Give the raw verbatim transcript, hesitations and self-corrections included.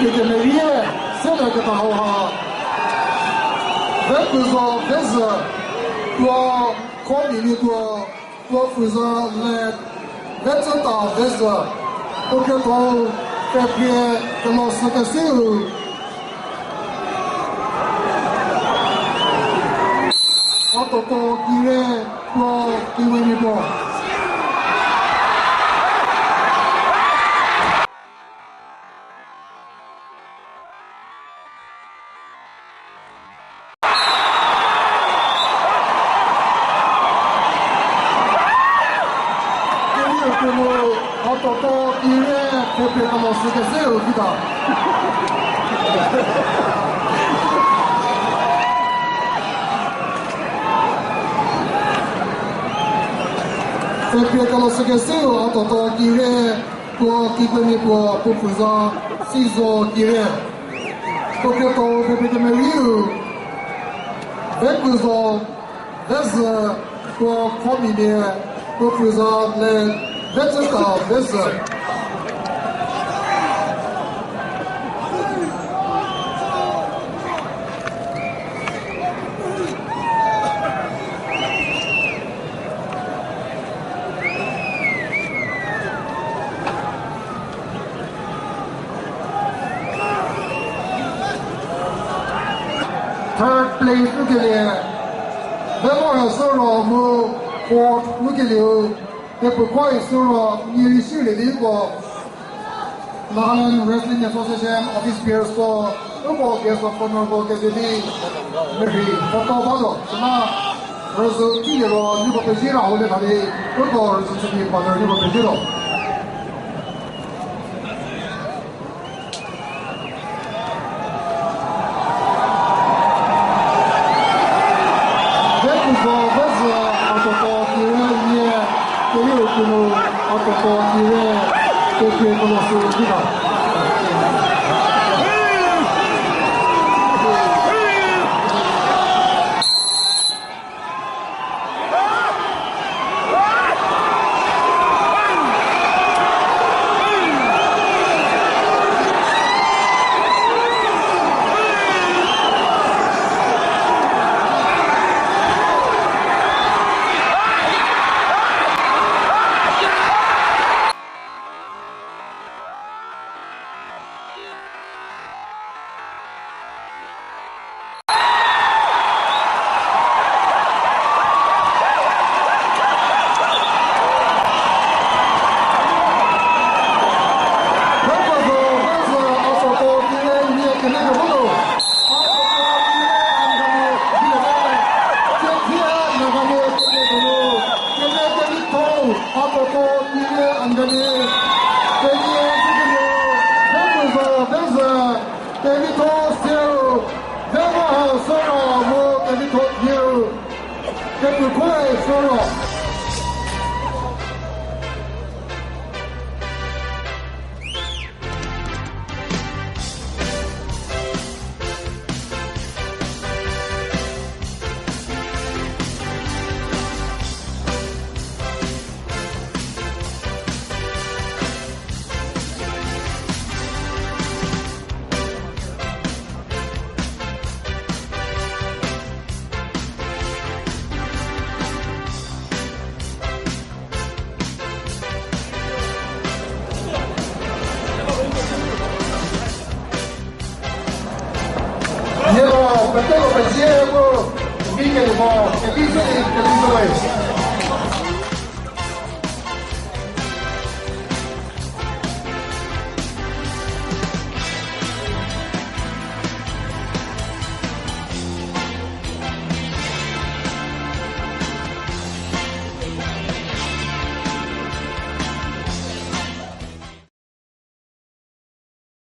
Kekemerie, sele keta hau ha. Vekuzho Vezü, puo Khomili puo, puo pfüza le, Vetsüta Vezü, puo kethou, Peprie Kelosükesiu. Mhathotuo Kire, puo Kiwemia puo. Kerieu kemo, Mhathotuo Kire, Peprie Kelosükesiu kita. Peprie Kelosükesiu, Mhathotuo Kire, puo Kiwemia puo, puo pfüza Sizo Kire. Puo kethou Peprie Kemerieu, Vekuzho Vezü, puo Khomili, puo pfüza le, Vetsüta Vezü. Third place ngukelie, Vemoha Soro mu fourth ngukelieu, Kepukhoi Soro, nyi rei silie di uko Nagaland Wrestling Association office bearersko, uko guest of honourko keze di merhei photo ba zo. Süla rüzhü kilie ro nieko pezie ra hau le tha di, uko rüzhü chüpie partner nieko pezie lo. Vekuzho Vezü, Mhathotuo Kire nie, Kerieu kemo, Mhathotuo Kire, Peprie Kelosü kita. Tevitho Siro, Vemoha Soro mu Tevitho Dieu, Kepukhoi Soro.